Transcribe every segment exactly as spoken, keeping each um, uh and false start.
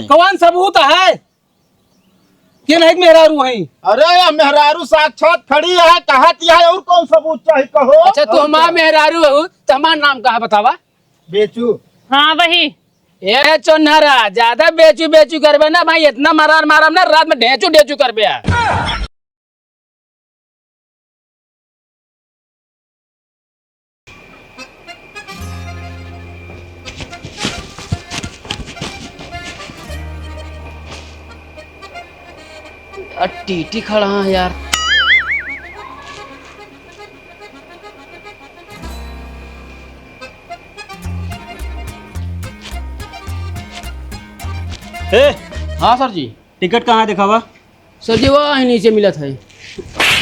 कौन सबूत है कि नहीं मेहरारू है? अरे, यह मेहरारू साक्षात खड़ी है, कहत यह है, और कौन सबूत चाही, कहो? अच्छा, तू हमार मेहरारू हो, तो हमार नाम का है, बतावा? बेचू। हाँ, वही। ए चोन्हरा, ज्यादा बेचू बेचू करबे ना भाई, इतना मरार मारब ना, रात में ढेंचू ढेंचू करबे। आ, टीटी खड़ा है यार। ए, हाँ सर जी। टिकट कहाँ है दिखावा? सर जी, वही नीचे मिलत है।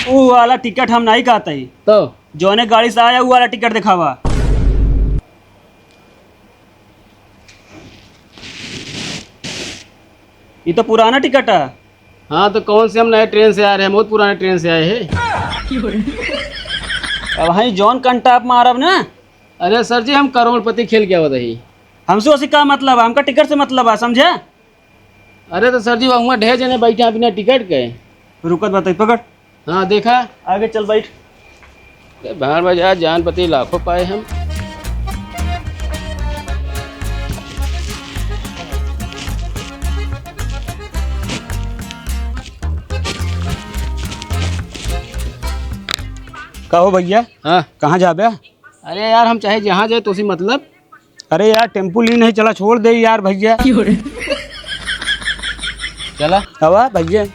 ऊ वाला टिकट हम नहीं कहत ही। तो? जौने गाड़ी से आया, ऊ वाला टिकट दिखावा। ये तो पुराना टिकट है। हाँ, तो कौन से, हम नए ट्रेन से आ रहे हैं, बहुत पुराने ट्रेन से आए हैं। अब भाई जौन कंटाप मारब ना। अरे सर जी, हम करोड़पति खेल के आवत ही। हमसे उसी का मतलब है, हमका टिकट से मतलब है, समझे? अरे तो सर जी, वहाँ ढेर जने बैठे हैं बिना टिकट के। रुकत बताई, पकड़। हाँ, देखा? आगे चल, बैठ। अरे भाड़ में जा, जान पति लाखों पाए हम। का हो भैया? हाँ। कहाँ जाबे? अरे यार, हम चाहे जहाँ जाए, तोसे मतलब। अरे यार, टेम्पू ली नहीं, चला छोड़ दे यार भैया। चला। हवा भैया।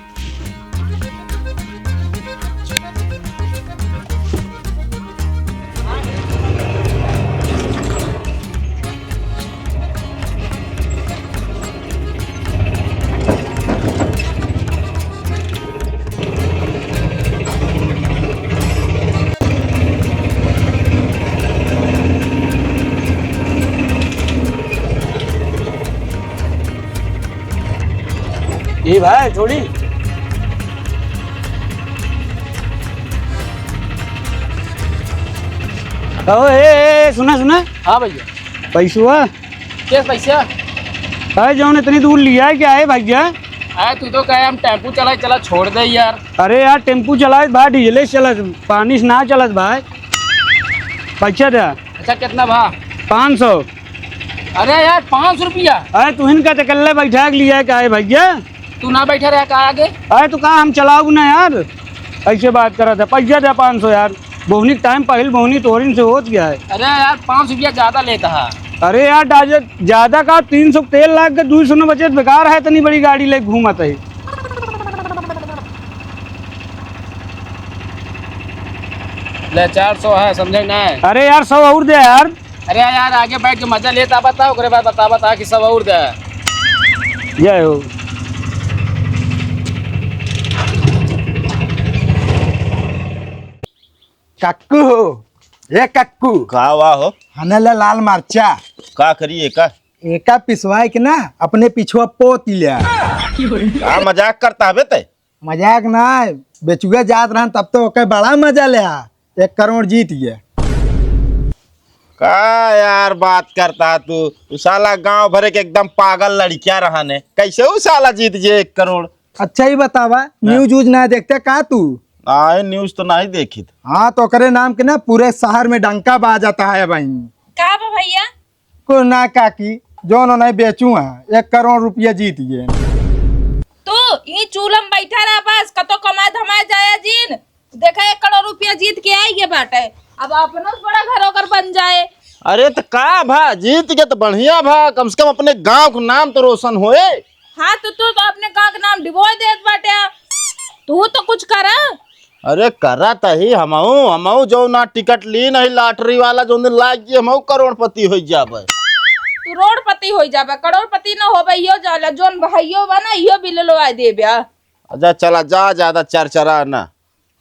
ए भाई, छोड़ी। कहो, ए, ए, ए, सुना, सुना। हाँ भैया। पैसवा? के पैसा? अरे जौन इतनी दूर लिया है, क्या है भैया? अरे तू तो कहे हम टेम्पू चलाए, चला छोड़ दे यार। अरे यार, टेम्पू चलाए भाई, डीजले से चलत, पानी से ना चलत भाई। पैसा दे। अच्छा, कितना भा? पाँच सौ। अरे यार, पाँच सौ रुपया? अरे तुहिन का तकल्ले बैठा के लिया है, का है भैया? तू ना बैठा रहा का आगे? अरे तू कहा हम चलाऊ ना यार, ऐसे बात करत है। पैसा दे पाँच सौ यार, बोहनी के टाइम पहिल बोहनी तोहरिन से होत गया है। अरे यार, पाँच सौ रुपया ज्यादा लेता है। अरे यार, डाजे-, ज्यादा का, तीन सौ तेल लाग के दो सौ न बचे, बेकार है, इतनी बड़ी गाड़ी लेके घूमत है। ले, चार सौ है, समझे ना है? अरे यार, सौ और दे यार। अरे यार, आगे बैठ के मजा लेता बता, ओकरे बाद बता, बता कि सब और दे। जय हो। कक्कू हो, ए कक्कू। का हुआ हो? हने ले लाल मरचा। का करी एका? एका पिसवाए के ना, अपने पिछुआ पोत लिया। का मजाक करता हबे ते? मजाक ना, बेचुआ जात रहन तब तो ओके बड़ा मजा ले आ, एक करोड़ जीत गया। का यार बात करता तू? उ साला गांव भरे के एकदम पागल लड़किया रहन है, कैसे उ साला जीत जे एक करोड़? अच्छा ही बतावा, हाँ। न्यूज व्यूज ना देखते का तू? आए न्यूज तो नहीं देखित। हाँ, तो ओकरे नाम के ना पूरे शहर में डंका बाजता है भाई। का बा भैया? कुछ ना काकी, जौन नहीं बेचू है, एक करोड़ रुपया जीत गए। तू ई चूल्हा में बैठा रहा बस, कतो कमाए धमाए जाया जीन। देखा, एक करोड़ रुपया जीत के आई गए बाटे, अब अपनो बड़ा घर ओकर बन जाए। अरे त का भा, जीत के त बढ़िया भा, कम से कम अपने गांव के नाम तो रोशन होए। हाँ, तो तू तो अपने गांव के नाम डिबोए देत बाटे, तू तो कुछ करा। अरे करा तही हमहू, हमहू जो ना टिकट ली नहीं लॉटरी वाला, जो दिन लाग गई हमहू करोड़पति हो जाबे। तू रोडपति हो जाबे, करोड़पति न होबे, यो जाला, जोन भाइयो बा ना, यो बिललवा देबे। अच्छा चला जा, ज्यादा चरचरा ना।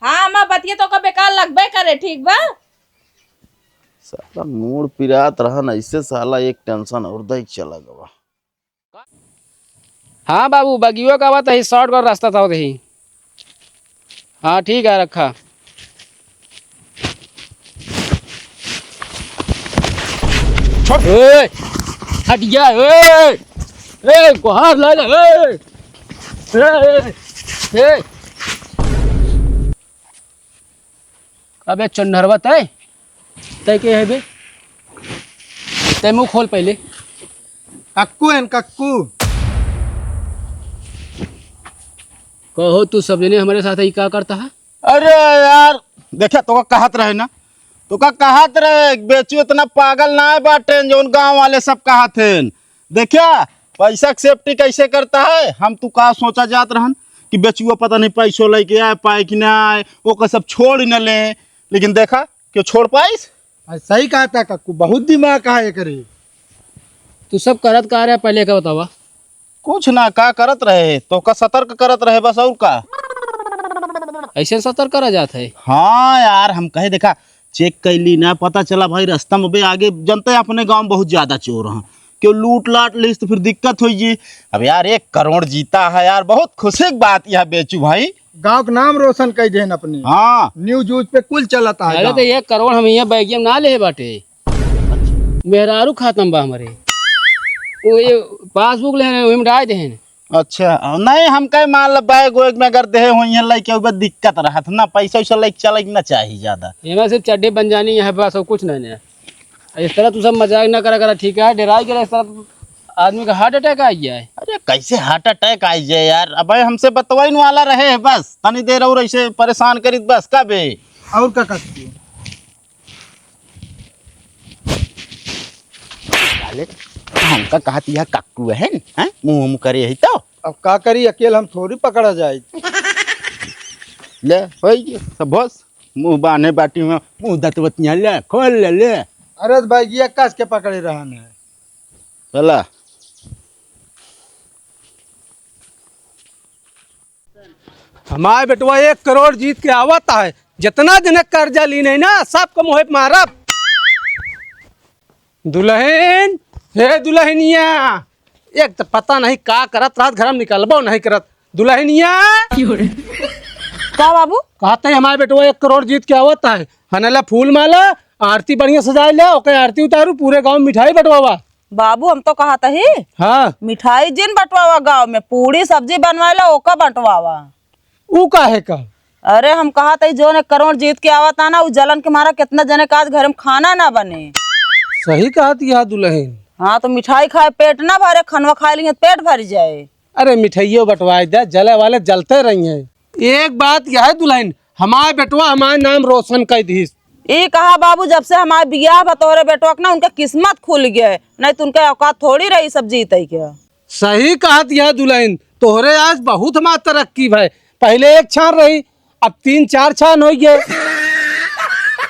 हाँ, हमार बतिया तो का बेकार लगबे करे, ठीक बा? साला मूड पिरात रहन, ऐसे साला एक टेंशन और दई चला गवा। हाँ बाबू, बगियो का बात है, शॉर्ट कर रास्ता था वही। हाँ, ठीक है, रखा। छोड़। ए, हट गया, ए। ए, गोहार लाइ ले, ए, ए, ए, ए। अबे चोन्हरवा तै, तै के है बे? तै मुँह खोल पहिले। कक्कू हैं, कक्कू। कहो तू सब जने हमरे साथ ई का करत है? अरे यार, देखा तोका कहत रहे ना, तोका कहत रहे, बेचू इतना पागल नाहीं बाटेन जौन गाँव वाले सब कहत हैं। देखा, पैसा के safety कैसे करत है। हम तू का सोचा जात रहन कि बेचुआ पता नहीं पैसो लइके आए पाए कि ना आए, ओकर सब छोड़ ही न ले, लेकिन देखा, क्यों छोड़ पाइस? अरे सही कहत है कक्कू, बहुत दिमाग है एकरे। तू सब करत का रहे, पहिले का बतावा? कुछ ना, का करत रहे, तोका सतर्क करत रहे बस, और का। ऐसे सतर्क करा जात है? हाँ यार, हम कहे देखा, check कैली ना, पता चला भाई रास्ता में बे आगे जनते अपने गाँव में बहुत ज्यादा चोर हैं, क्यों लूट लाट लिस तो फिर दिक्कत होई जी। अब यार एक करोड़ जीता है यार, बहुत खुशी की बात यह बेचू भाई। गाँव का नाम रोशन कइ देन अपने। हाँ। News व्यूज पे कुल चलत है अरे गाँव। तो एक करोड़ हम यहाँ बैगिया में ना ले बाटे, मेहरारू खाता में बा हमरे, वो ये passbook ले रहे, वही में डाल देन। अच्छा, नहीं, हम कहे मान लो बैग वैग में अगर देहे होइहैं लइके, ओइबे दिक्कत रहत ना, पैसा वैसा लइके चले के ना चाही ज्यादा। एमा सिर्फ चड्डी बनियान है बस, और कुछ नहीं है। इस तरह तू सब मजाक ना करा करा, ठीक है? डेराइ के इस तरह आदमी का heart attack आ गया है। अरे कैसे heart attack आ जाए यार? अबे हमसे बतवाइन वाला रहे है बस, तनी देर और ऐसे परेशान करित बस, का बे? और का करती है? साले, हमका कहत यह कक्कू है, हैं? मुँह मुँह करे ही तो। अब का करी, अकेल हम थोड़ी पकड़ा जाई। ले, होई गया, सब बस। मुँह बान्हे बाटी में, मुँह दतवतिया ले, खोल ले, ले। अरे तो बैगिया कस के पकड़े रहन है। चला। हमार बेटवा एक करोड़ जीत के आवत है, जितना जने कर्जा लीन है ना, सबका मुँहे पे मारब। दुलहिन, हे दुलहिनिया, एक तो पता नहीं का करत रहत, घर में निकलबो नहीं करत। दुलहिनिया, का बाबू? कहत ही हमार बेटवा एक करोड़ जीत के आवत है, हनला फूल माला, आरती बढ़िया सजाए ले, ओके आरती उतारू, पूरे गाँव में मिठाई बंटवावा। बाबू, हम तो कहत ही, हाँ। मिठाई जिन बंटवावा गाँव में, पूड़ी सब्जी बनवाए ला, ओका बंटवावा। ऊ काहे का? अरे, हम कहत ही, जौन एक करोड़ जीत के आवत है ना, ऊ जलन के मारा कितना जने का आज घर में खाना ना बने। सही कहत यह दुलहिन। हाँ, तो मिठाई खाए पेट ना भरे, खनवा खाए लिए पेट भर जाए। अरे, मिठाइयो बंटवाए दे, जले वाले जलते रही हैं। एक बात यह है दुलहिन, हमार बेटवा हमार नाम रोशन कर दिस। ई कहा बाबू, जब से हमार बियाह बा तोहरे बेटवा के ना, उनका किस्मत खुल गया है, नहीं तो उनके औकात थोड़ी रही सब जीते के। सही कहत यह दुलहिन, तोहरे आज बहुत हमार तरक्की भय। पहिले एक छान रही, अब तीन चार छान होइ गए।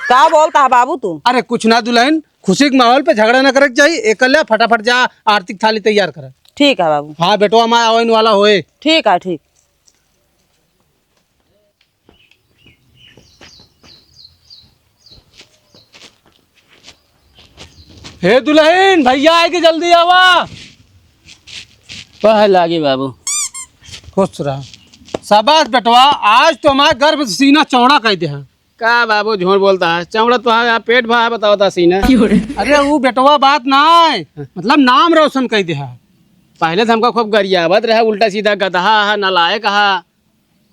का बोलत है बाबू तू? अरे कुछ ना दुलहिन, खुशी के माहौल पे झगड़ा ना करे के चाहिए। एक ले फटाफट जा आरती की थाली तैयार कर। ठीक है बाबू। हाँ बेटवा, हमार आवेन वाला होए। ठीक है, ठीक। हे दुलहिन, भैया आए के जल्दी आवा। पह लागे बाबू। खुश रहा। शाबाश बेटवा, आज तो हमार गर्व से सीना चौड़ा कर दे हैं। का बाबू झूठ बोलत है, चौड़ा तो है, पेट भरा बतावत है सीना। अरे वो बेटवा बात ना है, मतलब नाम रोशन कर दे है। पहले तो हमका खूब गरियावत रहा, उल्टा सीधा गदहा है, नालायक है।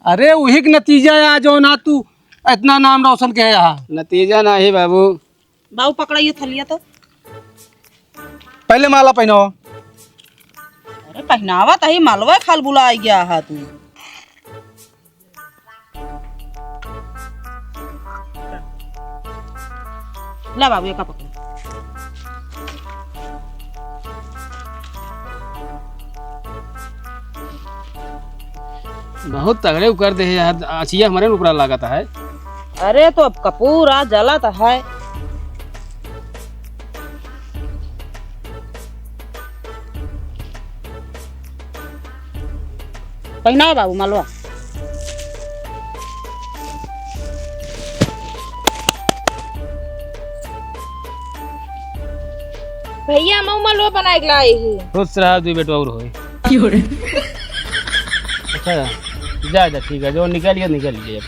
अरे, वही के नतीजा है, जो ना तू इतना नाम रोशन के है। नतीजा ना है बाबू। बाबू, पकड़ा ये थलिया तो। पहले माला पहनाओ। अरे, पहनावा तही मालवा खाल बुला गया है तू। ला बाबू, एका पकड़। बहुत तगड़े उकर दे यार, आँचिया हमरे ऊपरा लागत है। अरे तो अब कपूर आ जलत है। पहिनाओ बाबू मलवा। भैया, मऊ मलवा बनाए के लाई ही। खुश रहा, दुई बेटवा और होई। अच्छा, जा, जा, ठीक है, जो निकल गया, निकल गया।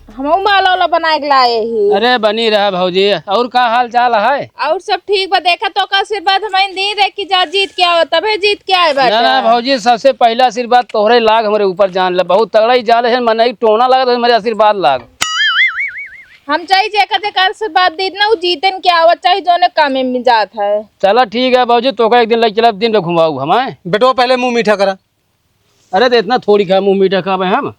हमहू माला वाला बनाए के लाए ही। अरे बनी रहा भौजी, और का हाल चाल है? और सब ठीक बा। देखा तो का आशीर्वाद हमारे दी रहे कि जा जीत के आवा, तबे जीत के आए बाटे। ना ना भौजी, सबसे पहला आशीर्वाद तोहरे लाग, हमरे ऊपर जान ले, बहुत तगड़ा ही जाल है, मन ही टोना लगा तो हमारे आशीर्वाद लाग। हम चाही जेकर जेकर आशीर्वाद दी ना, वो जीतन के आवत चाही, जोने कामे में जात है। चला ठीक है भौजी, तोका एक दिन लेके चलब, दिन भर घुमाऊ हम, हैं? बेटवा पहले मुंह मीठा करा। अरे तो इतना थोड़ी खा, मुंह मीठा खावे हम।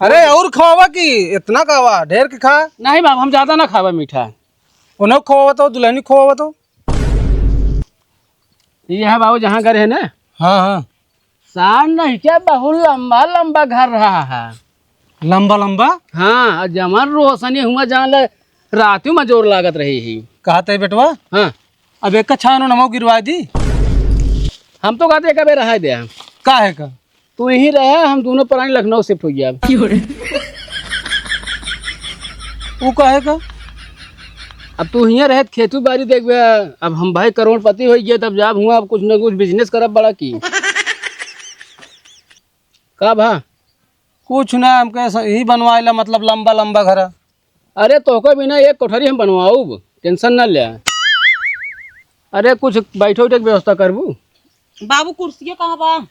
अरे और खावा की, इतना खावा, ढेर के खा। नहीं बाबू, हम ज्यादा ना खावा मीठा। उन्हें खोवा तो, दुल्हनी खोवा तो। ये है बाबू, जहाँ घर है ना। हाँ, हाँ। सार नहीं क्या, बहुत लंबा लंबा घर रहा है। लंबा लंबा? हाँ, और जमन रोशनी हुआ जान ले, रातियों में जोर लागत रही ही। कहा थे बेटवा? हाँ। अब एक का छानो नमो गिरवा दी। हम तो कहते एक बेर रहा दे। का है का? तू यहीं रहा, हम दोनों प्राणी लखनऊ शिफ्ट हो गया। वो का है का? अब तू हियाँ रहे, खेतू बाड़ी देखबे। अब हम भाई करोड़पति हो गए, तब जाब हुआ, अब कुछ न कुछ बिजनेस करब बड़ा की। का भा? कुछ ना, हमके स-, ही बनवाए ला, मतलब लंबा लंबा घर। अरे तोहके बिना एक कोठरी हम बनवाऊब, टेंशन ना ले। अरे कुछ बैठे उठे के व्यवस्था करबू। बाबू कुर्सिया कहाँ बा?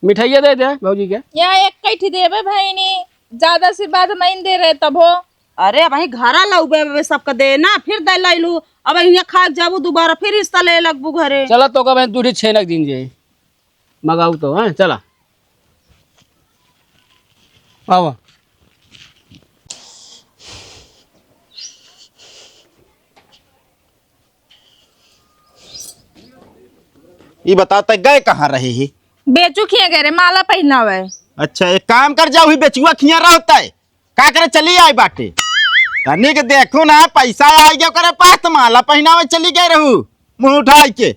मिठाइया दे दे भौजी के। यहाँ एक कैठी देबे भैनी, ज्यादा आशीर्वाद नहीं दे रहे तब हो। अरे अब वही घरा लउबे, सबके दे ना, फिर दे लैलू। अब यहाँ खा के जाबू दोबारा, फिर हिस्सा ले लगबू घरे। चला तो का बहन, तू छेनक दिन जे। मगाऊ तो, हैं? चला। आवा। ई बता, तै गए कहाँ रहे ही? बेचू खिया गए रे, माला पहनावे। अच्छा, एक काम कर जाओ, ही बेचुआ खिया रहता है। का करे चली आई बाटे? तनिक देखू ना, पैसा आई गया ओकरे पास, त माला पहिनावे चली गए रहू, मुंह उठाई के।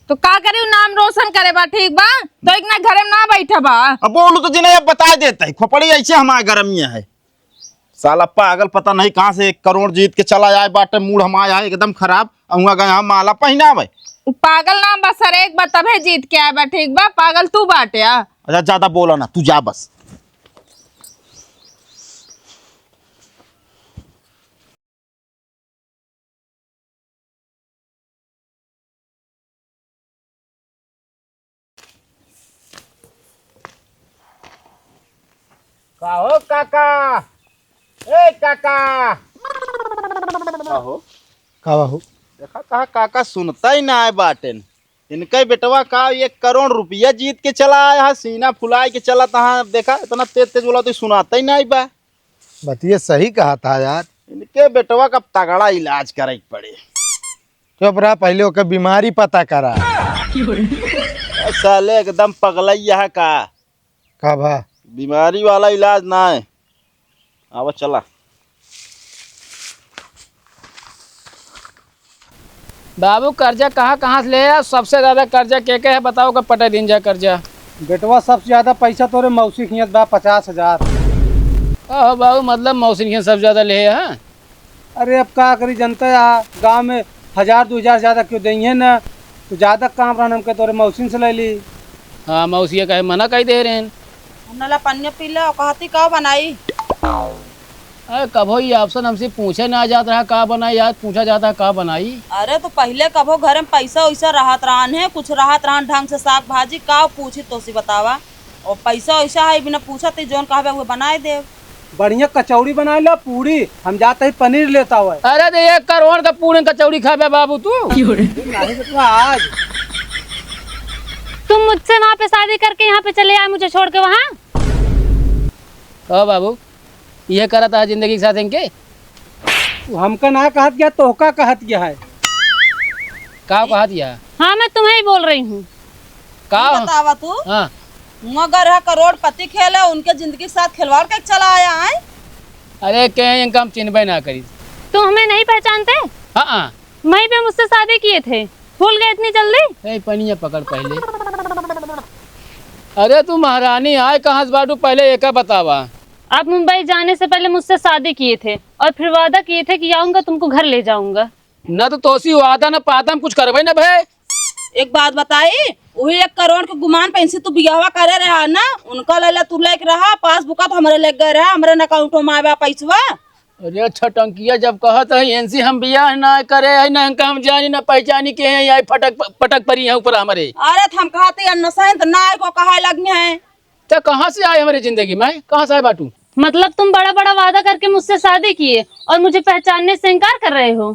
तो का करी, नाम रोशन करे बा, ठीक बा? तो एक ना घरे में ना बैठा बा। अब बोलू तो जिन्हें अब बता देता है, खोपड़ी ऐसे हमारे गरमिया है। साला पागल पता नहीं कहाँ से एक करोड़ जीत के चला आए बाटे, मूड हमारा है एकदम खराब। अहुआ गए हम माला पहिनावे। उ पागल नाम बा सर, एक बार तबे जीत के आए बा, ठीक बा? पागल तू बाटे आ। अच्छा ज्यादा बोला ना, तू जा बस। का हो काका? ए काका! का हो? का बाबू? देखा तहा काका सुनता ही ना आए बाटेन। इनका बेटवा का एक करोड़ रुपया जीत के चला आया है, सीना फुलाए के चला तहा। देखा इतना तेज तेज बोला तो सुनाता ही ना आए बा। बतिये सही कहा था यार। इनके बेटवा का तगड़ा इलाज करे के पड़े। चुप रहा, पहले ओके बीमारी पता करा। ए, साले एकदम पगलैया है का? का भा? बीमारी वाला इलाज ना है। आवा चला। बाबू, कर्जा कहाँ कहाँ से ले आ? सबसे ज्यादा कर्जा के के है, बताओ, के पटा दिन जा कर्जा। बेटवा, सबसे ज्यादा पैसा तोरे मौसी खियत बा, पचास हजार। ओहो बाबू, मतलब मौसी खियत सबसे ज्यादा ले है? अरे, अब का करी, जनता है, गाँव में हजार दो हजार ज्यादा क्यों देइहे ना, तो ज्यादा काम रहन हमके तोरे मौसिन से ले ली। हाँ, मौसिया कहे मना कही दे रहे हैं। हमरा ला पनिया पी ले, और कहती का बनाई? अरे कभो ये ऑप्शन हमसे पूछे ना जात रहा का बनाई, आज पूछा जाता है का बनाई। अरे तो पहिले कभो घर में पैसा वैसा रहत रहन है, कुछ रहत रहन ढंग से साग भाजी, का पूछी तोसी बतावा। और पैसा वैसा है बिना पूछत ही जौन कहबे उहे बनाए देब। बढ़िया कचौड़ी बनाए ला, पूरी, हम जाते ही पनीर लेता हुआ। अरे तो एक करोड़ का पूरी कचौड़ी खाबे बाबू तू। नहीं बेटवा, आज। तुम मुझसे वहाँ पे शादी करके यहाँ पे चले आए मुझे छोड़ के वहाँ। कहो बाबू, ये करत है जिंदगी के साथ इनके? तू हमका ना कहत गया, तोहका कहत गया है। का कहत गया? हाँ, मैं तुम्हें ही बोल रही हूँ। का? तू बतावा तू? हाँ। हुआ गर है करोड़पति खेले, उनके जिंदगी के साथ खिलवाड़ के चला आया है। अरे के इनका हम चिन्हबे ना करी। तुम हमें नहीं पहचानते? हाँ, हाँ। वहीं पे मुझसे शादी किए थे, भूल गए इतनी जल्दी? ए, पनिया पकड़ पहले। अरे तू महारानी आए कहाँ से बाटू, पहले एका बतावा। आप मुंबई जाने से पहले मुझसे शादी किए थे और फिर वादा किए थे कि आऊंगा तुमको घर ले जाऊंगा। ना तो तोसी वादा ना पाता, हम कुछ करबे ना भे। एक बात बताई, वही एक करोड़ के गुमान पे इनसे तू बियाहवा करे रहा ना, उनका लैला तू लेके रहा, पासबुका तो हमरे लेके गए रहा, हमरे ना अकाउंट में आवा पैसवा। अरे छटंकिया, जब कहत है इनसे हम बियाह ना करे है, ना इनका हम जानी ना पहचानी के हैं, आई फटक पटक परी है ऊपर हमरे। अरे त हम कहत है नसैंत ना को कहे लगी हैं। त कहाँ से आए हमरे जिंदगी में, कहाँ से आए बाटू? मतलब तुम बड़ा बड़ा वादा करके मुझसे शादी किए और मुझे पहचानने से इनकार कर रहे हो?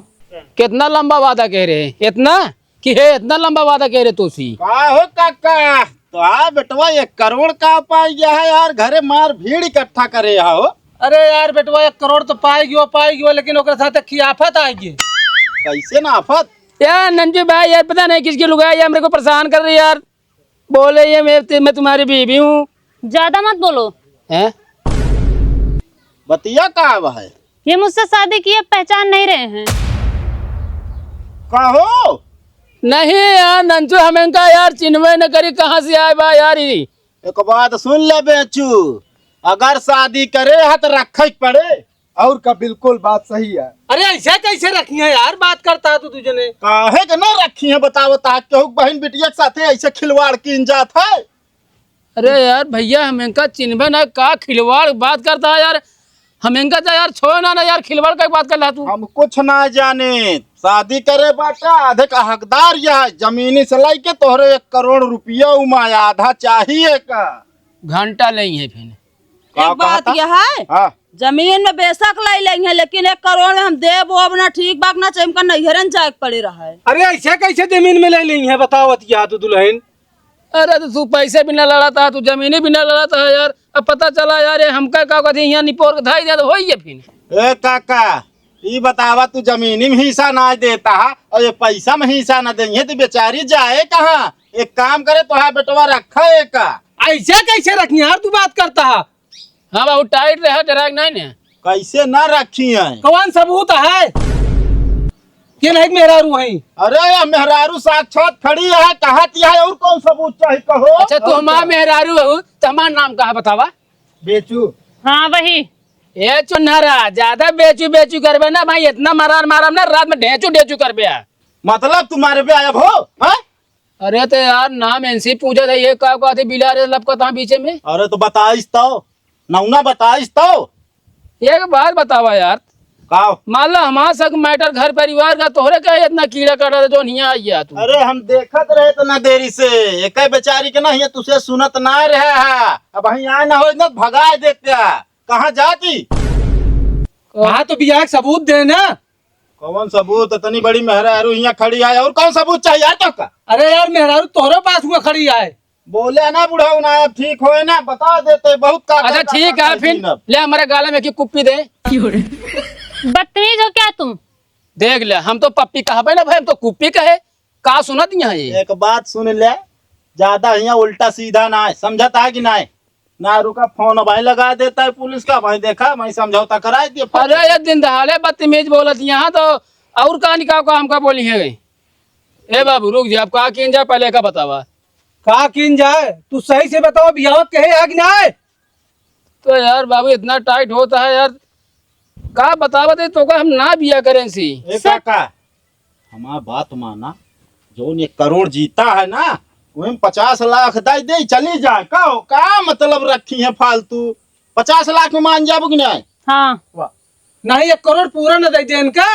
कितना लंबा वादा कह रहे हैं, इतना कि है, इतना लंबा वादा कह रहे तोसी। का हो काका, तो आ बेटवा एक करोड़ का पाई गया है यार, घरे मार भीड़ इकट्ठा करे हो। अरे यार बेटवा, एक करोड़ तो पाई गयो, पाई गयो, लेकिन ओकरे साथे की आफत आ गई। कैसे ना आफत? यार नंजू भाई, यार पता नहीं किसकी लुगाई है, मेरे को परेशान कर रही है यार। बोले ये मैं, मैं तुम्हारी बीवी हूँ। ज्यादा मत बोलो। हैं? बतिया का अब है? ये मुझसे शादी किए पहचान नहीं रहे हैं। कहो? नहीं यार नंजू, हम इनका यार चिन्हबे न करी, कहाँ से आए बा यार ई? एक बात सुन ले बेचू, अगर शादी करे है तो रखे के पड़े। और का बिल्कुल बात सही है। अरे ऐसे कैसे रखी है यार, बात करता है तू दूजने। काहे के ना रखी है बताओ, ता केहू के बहन बिटिया के साथे ऐसे खिलवाड़ कीन जात है। अरे यार भैया, हम इनका चिन्हबे ना, का खिलवाड़ बात करता है यार। हम इनका तो यार छोड़ ना, ना यार, खिलवाड़ का बात कर रहा तू। हम कुछ ना जाने, शादी करे बाटा, आधे का हकदार यह है, जमीनी से लेके तोहरे एक करोड़ रुपया उमा आधा चाहिए का। घंटा नहीं है फिर। का एक बात कहता? यह है, हाँ। जमीन में बेशक ले लेंगे, लेकिन एक करोड़ में हम देब ओब ना, ठीक बात ना चाहिए, हमका नैहरन जाए के पड़े रहा है। अरे ऐसे कैसे जमीन में ले लेंगे, बताओ अतिया तू दुल्हन। अरे तो तू पैसे भी ना लड़ाता, तू जमीनी भी ना लड़ाता है यार। अब पता चला यार, ये हमका का कथी यहाँ निपोर के धाई दे तो होई ये फिर। ए काका, ई बतावा, तू जमीनी में हिस्सा ना देता है और ये पैसा में हिस्सा ना देंगे, तो बेचारी जाए कहाँ? एक काम करे, तोहार बेटवा रखा है का? ऐसे कैसे रखी यार, तू बात करता है? हाँ बाबू, टाइट रहे, डराए नहीं ने। कैसे ना रखी है? कौन सबूत है कि नहीं मेहरारू है? अरे, यह मेहरारू साक्षात खड़ी है, कहत यह है, और कौन सबूत चाहिए, कहो? अच्छा, तू हमार मेहरारू हो, तो हमार नाम का है, बतावा? बेचू। हाँ, वही। ए चुन्हरा, ज्यादा बेचू बेचू करबे ना भाई, इतना मारान मारब ना, रात में ढेंचू ढेंचू करबे। मतलब तू मारबे आयब हो, हाँ? अरे तो यार, नाम इनसे पूछा था, ये का कहते बिलारे लपकत हाँ बीचे में? अरे तो बताइस तो, नौना बताइस तो। एक बात बतावा यार। का? मान ला हमार सब मैटर घर परिवार का, तोहरे का इतना कीड़ा काटा था जो हियाँ आ गया तू? अरे हम देखत रहे इतना देरी से, एक बेचारी के ना हियाँ तुसे सुनत ना रहे है, अब हियाँ आए ना हो ना भगाए देते हैं। कहाँ जाती? हाँ तो बियाह के सबूत दे ना। कौन सबूत? इतनी बड़ी मेहरारू हियाँ खड़ी है, और कौन सबूत चाहिए यार तोका? अरे यार, मेहरारू तोहरे पास हुआ खड़ी है। बोले ना बुढ़ऊ ना, अब ठीक होए ना, बता देते, बहुत का अच्छा, का ठीक का है, फिर जीनब। ले हमारे गाला में की कुप्पी दे। बदतमीज हो क्या तुम? देख ले, हम तो पप्पी कहबे ना भाई, हम तो कुप्पी कहे। का सुनत यहाँ ये? एक बात सुन ले, ज्यादा हियाँ उल्टा सीधा ना है, समझत है कि नहीं? ना रुका, फोन भाई लगा देता है पुलिस का, भाई देखा, भाई समझौता कराए दिए। अरे ये दिन दहाड़े बदतमीज बोलत यहाँ तो, और का निकाल का हमका बोली है? ए बाबू रुक जा, अब का कीन जाए पहले का बतावा। का कीन जाए? तू सही से बताओ, बियाह कहे है कि नाय? तो यार बाबू इतना टाइट होता है यार, का बतावत है तोका हम ना बिया करें सी। ए काका, हमार बात माना, जौन एक करोड़ जीता है ना, वही में पचास लाख दे दे, चली जाए। का हो, का मतलब रखी है फालतू? पचास लाख में मान जाबू कि नहीं? हाँ। वाह। नहीं, एक करोड़ पूरा न दे दे इनका।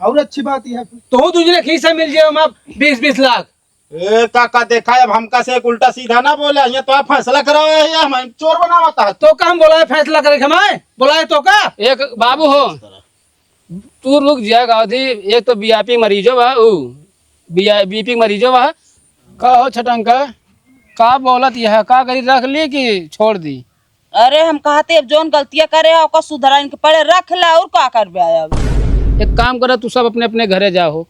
और अच्छी बात यह है। तो दूसरे खीसा मिल जाए, हम आप बीस बीस लाख। ए काका, देखा, अब हमका से एक उल्टा सीधा ना बोले, ये तो आप फैसला करावे है, हम चोर बनावता है। तो का हम बोलाए फैसला करे, हमारे बोलाए तो का? एक बाबू हो, तू रुक जाएगा अवधि, एक तो बीआईपी मरीजो बा, ऊ बीआई-, बीपी मरीजो बा। का हो छटंका, का बोलत यह, का करी, रख ली कि छोड़ दी? अरे हम कहते अब जौन गलतियाँ करे है ओका सुधराइन के पड़े, रख ले, और का करबे अब? एक काम करो, तू सब अपने अपने घरे जाओ।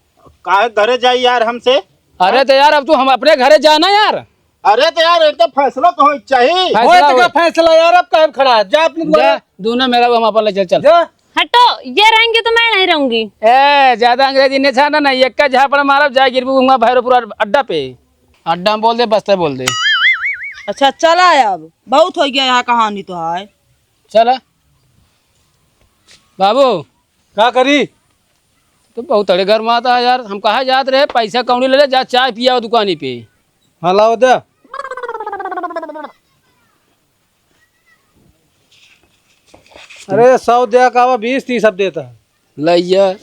काहे घरे जाई यार हमसे? अरे तो यार अब तू हम अपने घरे जाना यार। अरे तो यार एक तो फैसला तो होई चाहिए। फैसला होए तो का होए। फैसला यार, अब काहे खड़ा है? जा अपने जा, घरे। दोनों मेहरारू हम अपन ले चल, चल। जा। हटो, ये रहेंगी तो मैं नहीं रहूंगी। ए, ज्यादा अंग्रेजी नहीं छाना ना, एक का झापड़ मारब, जा गिरबू हुआ भैरवपुर अड्डा पे। अड्डा में बोल दे, बस्ते बोल दे। अच्छा, चला अब, बहुत हो गया यहाँ कहानी तो है। चला। बाबू। का करी? तो बहुत अड़े घर में आता है यार, हम कहाँ जात रहे, पैसा कौड़ी ले ले, जा चाय पिया दुकानी पे। हाँ, लाओ दे। अरे सौ द्या का बा, बीस तीस अब देता है। लइया।